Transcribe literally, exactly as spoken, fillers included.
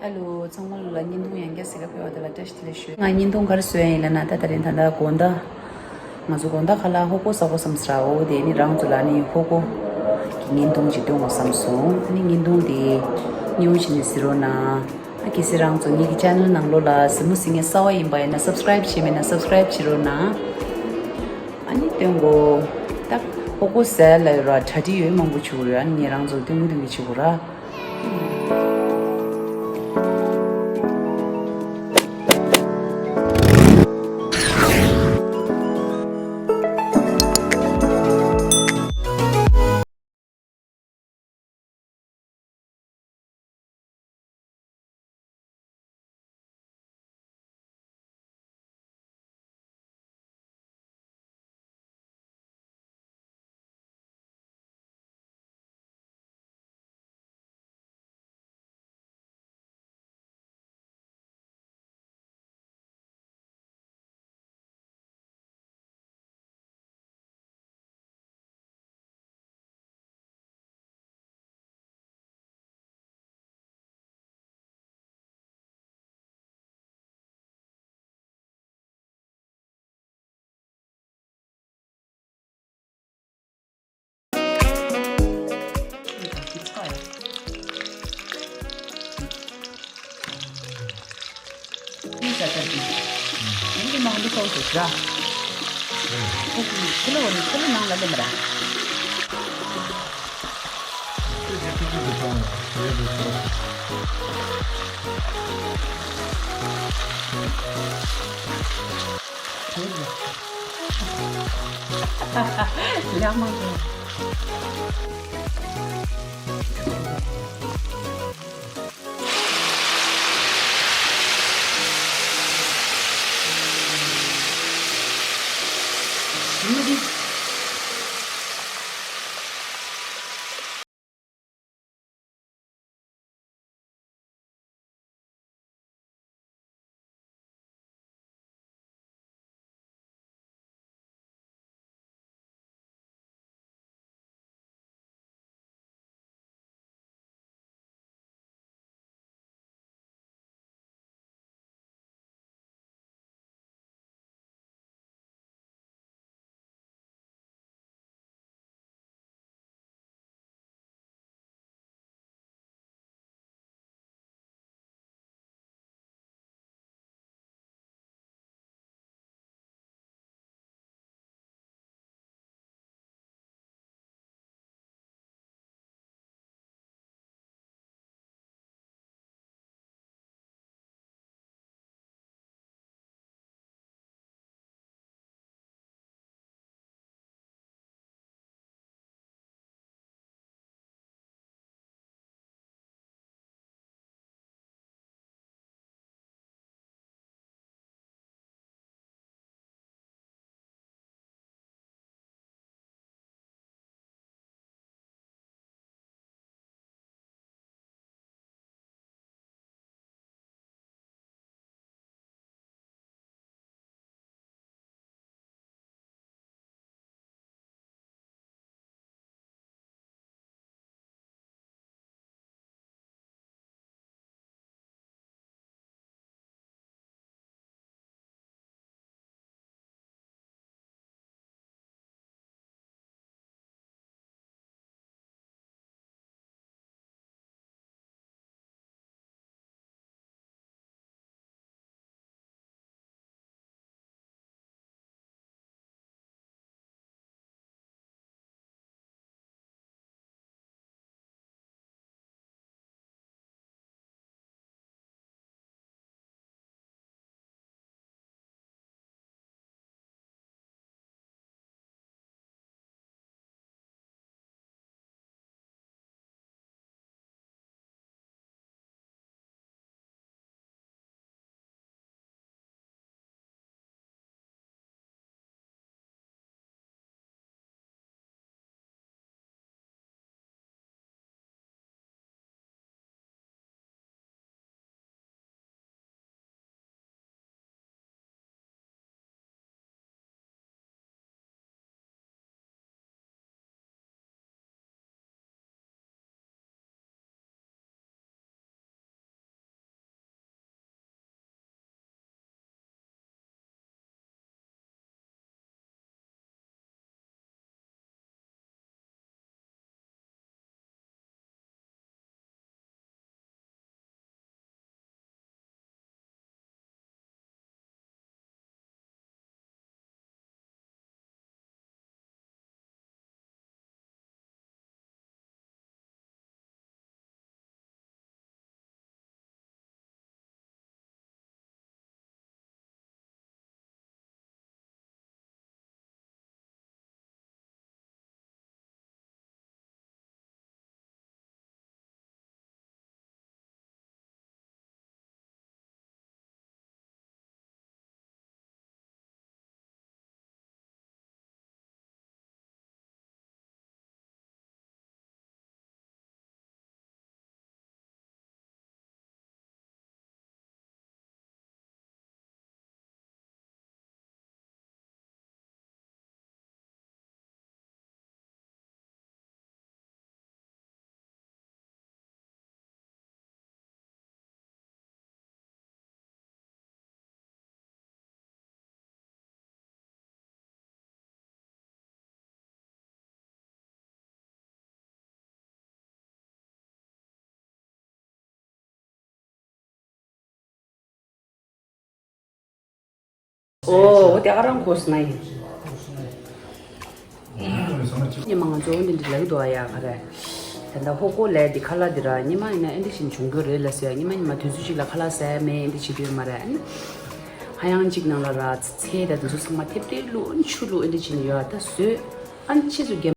ཧ་ལོ། ཚང་མ་ལ་བརྙན་ཐུང་ཡང་བསྐྱར་གཟིགས་ག་ཕེབས་པ་དེ་ལ་བཀྲ་ཤིས་བདེ་ལེགས་ཞུ། ང་བརྙན་ཐུང་ག་རེ་བཟོས་ཡིན་ལབ་ན། ད་ད་རིང་ད་ལྟ་དགོང་དག་ང་ཚོ་དགོང་དག་ཁ་ལག་ཧོ་ཀོ་ཟ་དགོས་བསམ་ཟེར། འོ་དེ་ནི་རང་ཚོ་ལ་ནི་ཧོ་ཀོ་གི་བརྙན་ཐུང་ཅིག་སྟོན་དགོས་བསམ་སོང་། ཨ་ནི་བརྙན་ཐུང་དེ་སྙིང་བོ་བྱས་ནས་གཟིགས་རོགས་གནང་། ཨ་གལ་སྲིད་རང་ཚོ་ངེད་ཀྱི་ཆེ་ནལ་ནང་ལོགས་ལ་གཟིགས་མོ་གཟིགས་མཁན་གསར་པ་ཡིན་པ་ཡིན་ན། སབ་སི་ཀ་རའིབ་བྱས་མེད་ན་སབ་སི་ཀ་རའིབ་བྱེད་རོགས་གནང་། ཨ་ནི་སྟོན་གོ། ད་ཧོ་ཀོ་ཟ་ལབ་ཡོད་ར། གྲ་སྒྲིག་ཡོད་མང་པོ་བྱེད་དགོས་རེད། ཨ་ནི་ངས་རང་ཚོ་སྟོན་གི་སྟོན་གི་བྱེད་དགོས་ར། ཨོ་ཨོ་དེ་ཨ་རང་གོ་སི་ན་ཡིན། ཉི་མ་ང་ཚོ་འདི་འདྲ་ལབ་འདུག་ཨ་ཡ་ག་རེ། ད་ལྟ་ཧོ་ཀོ་ལས་འདི་ཁ་ལག་འདི་ར་ཉི་མ་ཡིན་ན་ཨེ་འདི་བཞིན་བྱུང་གི་རེད་ལ་ཟེར་ཡ། ཉི་མ་ཉི་མ་དུས་ཚོད་ཅིག་ལ་ཁ་ལག་ཟ་ཡ་མེད་ཨེ་འདི་བྱེད་དུས་མ་རེད། ཨ་ནི་ཧ་ཡང་གཅིག་ནང་ལ་ར་ཚེ་ད་དུས་ཚོད་ཚང་མ་ཐེབས་ཏེ་བླུག་ཨ་ནི་ཆུ་བླུག་ཨེ་འདི་བྱེད་ནི་ཡོད་ཨ། ད་བཟོས་ཨ་ནི་ཕྱིས་སུ་རྒྱ་